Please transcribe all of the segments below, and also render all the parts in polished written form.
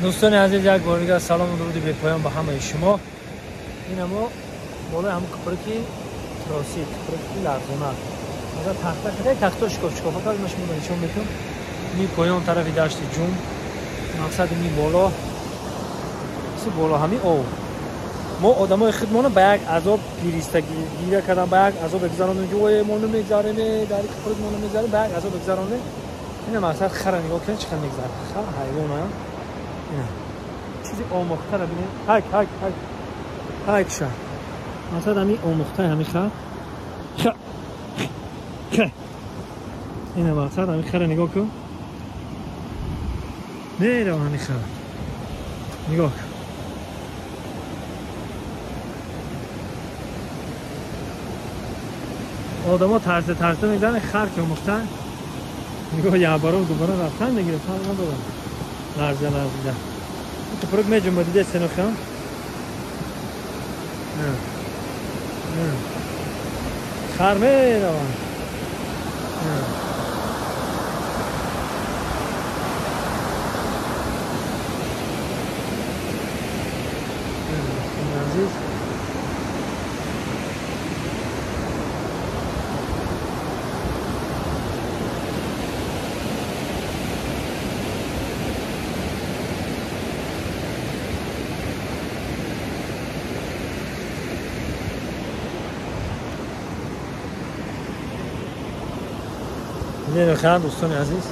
Дӯстони азиз, як бор дигар салому дуруди бепоён ба ҳамаи шумо. Ина мо болои ҳамон кӯпраки троси, кӯпраки ларзона. Ага тахта кадай, тахто шикоф шикофа кард, ма шумо нишон метам. Ни поён тарафи дашти Ҷум, мақсади ни боло, си боло ҳами об. Мо одамои худмона ба як азоб гиристагира кардан, ба як азоб гузарондем, ки ой, мо намегзарем, дар кӯпрак мо намегзарем, ба як азоб гузарондем. Ина мақсад хара нигоҳ кунед, чӣ қадр мегзарад. Хар ҳайвона. Ина чизи омӯхтаро бинед. Ҳак ҳак ҳак ҳак ша. Мақсад ҳами омӯхтаи ҳами хар. Ха ха. Ина мақсад ҳами хара нигоҳ кун. Мерава ҳами хар. Нигоҳ кун. Одамо тарса тарса мезананд, хар ки омӯхтан. Нигоҳ, ябаро дубора рафтан мегирад, фарқ надорад. Ларза ларзида. Тупрук меҷунба, диде сенохан? Не. Не. Хар мераванд. Не. Азиз. Дӯстони дӯстони азиз,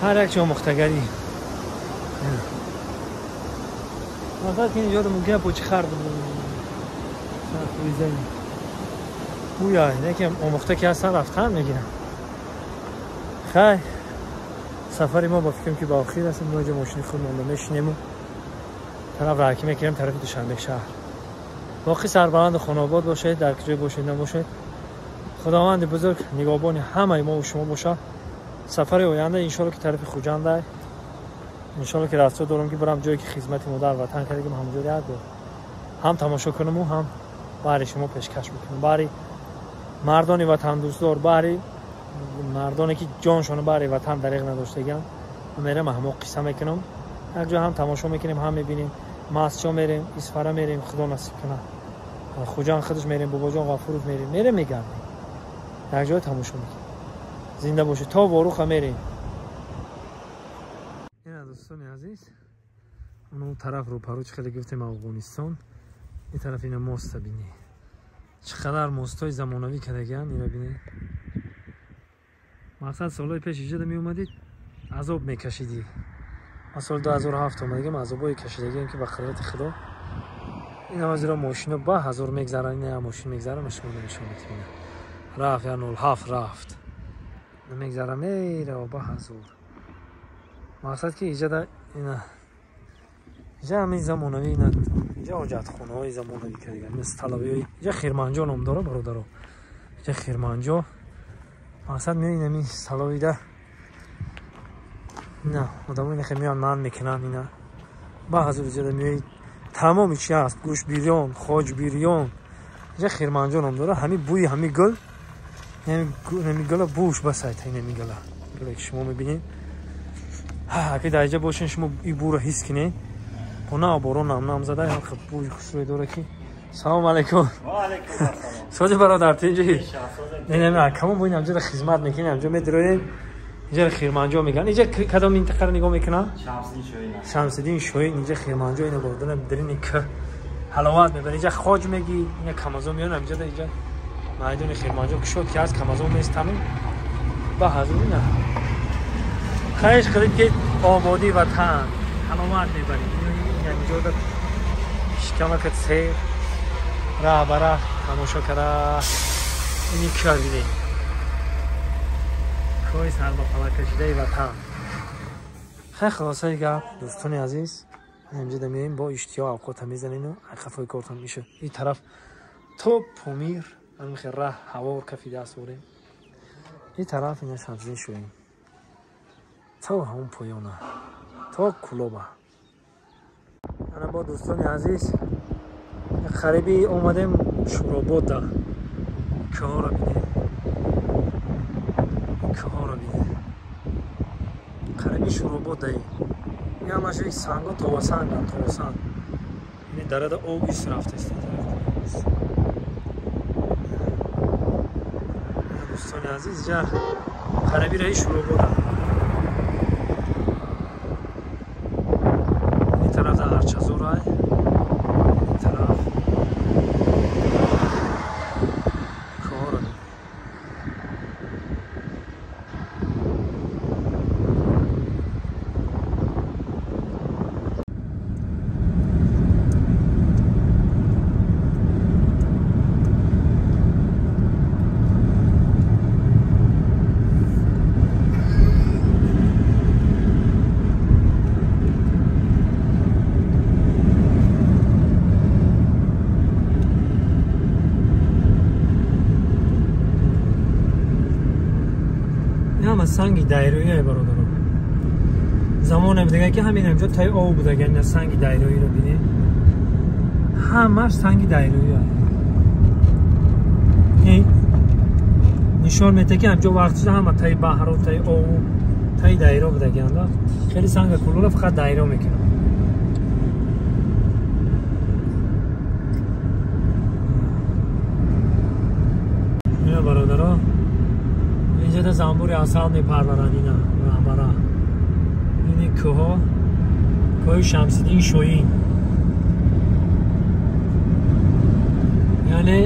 ҳар як омӯхтагарӣ. Мақсад ки инҷоро мумкин почи хар бизанӣ. Гӯя яке омӯхта ки ҳастан, рафтан мегирам. Хай, сафари мо ба фикрам ки ба охир расид. Мо инҷо мошини худ монда мешинему тараф раҳакӣ мекунем тарафи Душанбе шаҳр. Боқӣ сарбаланду хонаобод бошед, дар куҷое бошед набошед. Худованди бузург нигоҳбони ҳамаи мо шумо бошад. Сафари оянда иншоалло ки тарафи Хуҷанда, иншоалло ки рафта дорам ки барам ҷое ки хизмати модар ватан кардагим, ҳамҷо як бор ҳам тамошо кунаму ҳам баҳри шумо пешкаш мекунам. Баҳри мардони ватандӯстдор, баҳри мардоне ки ҷоншонро баҳри ватан дариғ надоштагианд, мерам ҳамо қисса мекунам. Як ҷо ҳам тамошо мекунем, ҳам мебинем. Масчо мерем, Исфара мерем, Худо насиб кунад. Хуҷанд худаш мерем, Бобоҷон Ғафуров мерем, мерем мегардем. Як ҷой тамошо мекунем. Зинда бошед, то Воруха мерем. Ина дӯстони азиз, он тараф рӯпарӯ чӣ хеле гуфтем Афғонистон, ин тараф ина моста бинӣ. Чӣ қадар мостҳои замонавӣ кардагианд, ина бинӣ. Мақсад солҳои пеш иҷода меомадид, азоб мекашидӣ. Ман соли 2007 омадагим, азобҳое кашидагиам ки ба қудрати Худо. Ин ҳозиро мошино ба ҳазор мегзаранд, ина мошин мегзарам, шумо нишон медиҳам. Рафт, я 07 рафт. Намегзарам, мерава ба ҳазор. Мақсад ки иҷода ина иҷа ҳамин замонавӣ, ина иҷа ҳоҷатхонаҳои замонавӣ кардагианд, ина столовиҳои иҷа Хирманҷо ном дора, бародаро. Иҷа Хирманҷо. Мақсад меои ҳамин столовида. Ина одамо ина меоянд, ман мекунанд ина. Ба ҳазор иҷода меои тамоми чи ҳаст, гӯшт бирён, хоҷ бирён. Иҷа Хирманҷо ном дора, ҳамин бӯи ҳамин гул, ҳамин гула бӯш басайта, ҳамин гула. Гуле ки шумо мебинед. Ҳа, ки дар иҷа бошен шумо ин бӯро ҳис кунед. Хона борон нам нам зада, ҳам хуб бӯи хушрӯй дора ки. Салом алейкум. Ва алейкум ассалом. Сози бародар, тинҷи? Не, не, не, камон бо ин ҳамҷода хизмат мекунем, ҳамҷо медироем. Инҷа Хирманҷо мегӯянд. Инҷа кадом минтақаро нигоҳ мекунанд? Шамсиддин Шоҳин. Шамсиддин Шоҳин, инҷа Хирманҷо, ина бародарам дарини к ҳаловат мебарад. Инҷа хоҷ мегӣ, ина камазон меён, ҳамҷода инҷа майдони Хирманҷо кушод ки аз камазон местамем. Ба ҳазур ина. Хаҳиш кардед ки ободӣ ватан ҳаловат мебаред. Инҷода шикамакат сер раҳ ба раҳ тамошо кара. Ини киа бинед. Кӯҳи сарбафалаккашидаи ватан. Хай, хулосаи гап дӯстони азиз, инҷода меоем бо иштиёқ авқота мезанену қафои кортон меша. Ин тараф то Помир ҳамин раҳ ҳавор кафи даст дорем. Ин тараф ина Шамсиддин Шоҳин. То ҳамон поёна, то Кулоба. Ана бо дӯстони азиз, қариби омадем Шӯробода. Кӯҳоро бинед. Кӯҳоро бинед. Қариби Шуробод даи. Ин ҳамаш санго товасанган, товасанг. Ин дарада об ис рафтаст. Дӯстони азиз, ҷа қариби раи Шуробода. Ин тараф дар Арчазорай. Ин тараф кор. Ҳама санги дайроие бародаро. Замоне будага ки ҳамин ҳамҷо таи об будага, ина санги дайроиро бинед. Ҳамаш санги дайроие. Ин нишон медиҳад ки ҳамҷо вақтиша ҳама таи баҳру, таи обу, таи дайро будагианда. Хеле санга кулура фақат дайро мекунад. Ина бародаро, инҷа занбури асал мепарваранд, ина раҳбара. Ини кӯҳо, кӯҳи Шамсиддин Шоин. Яъне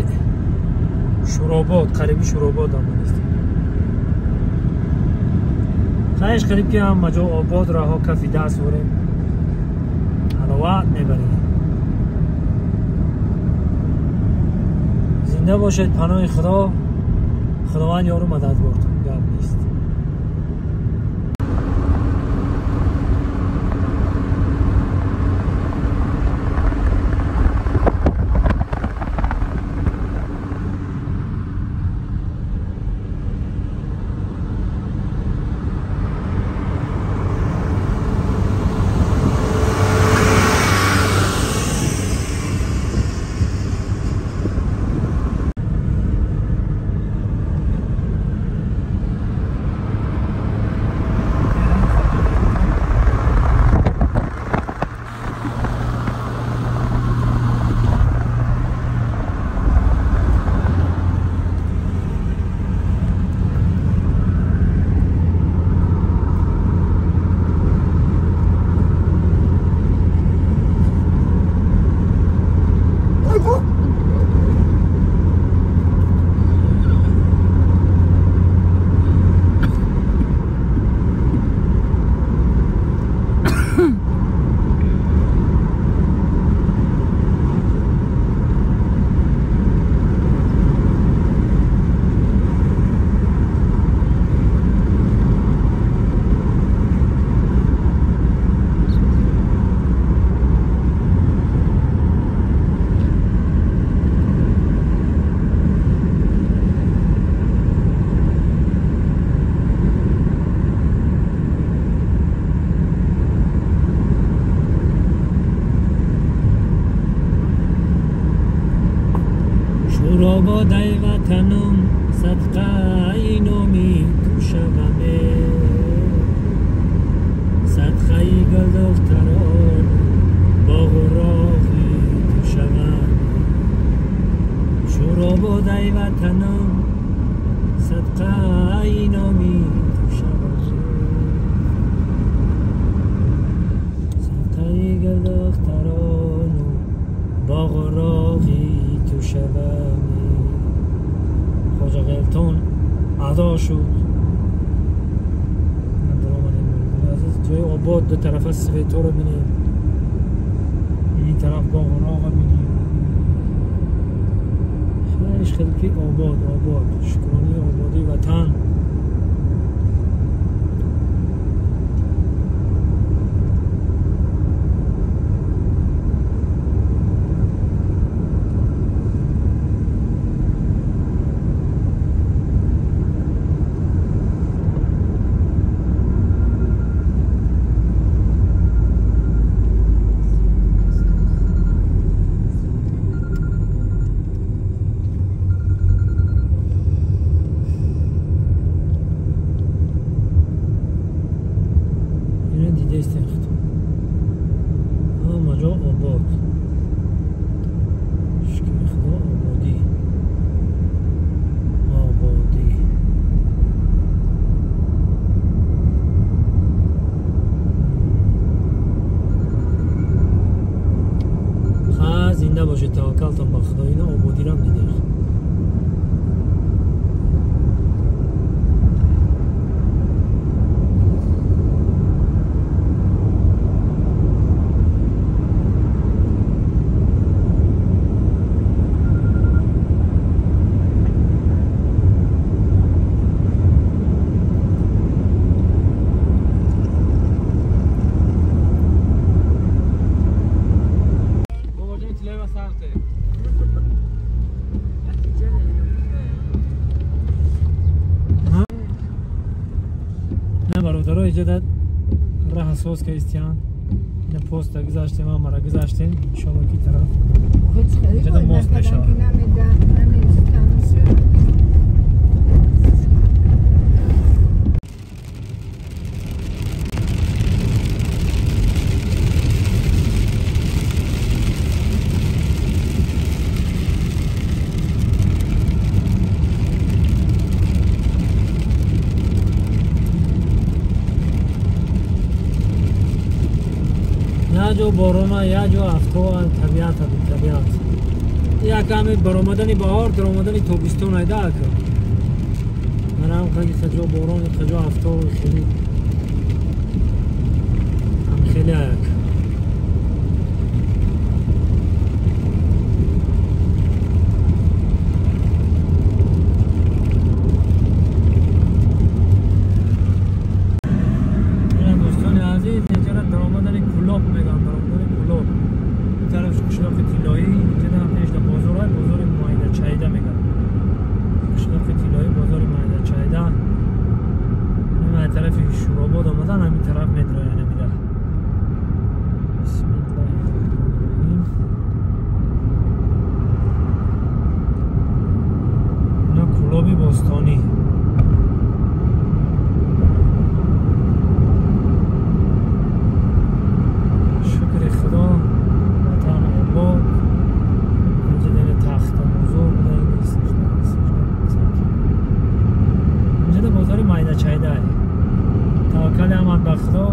Шуробод, қариби Шуробод омадастем. Хаеш қариб ки ҳама ҷо обод, раҳо кафи даст ворем. Ҳаловат мебарем. Зинда бошед, паноҳи Худо. Худованд ёру мададгортон, гап нест. Шурободай ватанам, садқаи номи ту шаваме, садқаи гулдухтарон боғу роғи ту шавам. Шурободай ватанам, садқаи номи ту шавам, садқаи гулдухтарон боғу роғи ту шавам. Хоҷа Ғелтон адо шуд. Азиз, ҷои обод, ду тарафа светоро бинем, ин тараф боғу роғо бинем. Хеле хеле ки обод, обод, шукронии ободии ватан. Бародаро иҷода раҳ соз кастиян. Ина поста гузаштем, амара гузаштем. Иншоалло ки тараф иҷода мост мешавад. Яҷо борона, яҷо афтоа, табиат, табиат. Як ҳами баромадани баҳор, даромадани тобистон айда ака. Манам хаҷо борон, хаҷо афто, хеле ҳам хеле аяк. Бостонӣ. Шукри Худо, ватан обод. Инҷа дена тахта бозор буда, инҷа бозори майдачайда. Таваккали ҳамат ба Худо.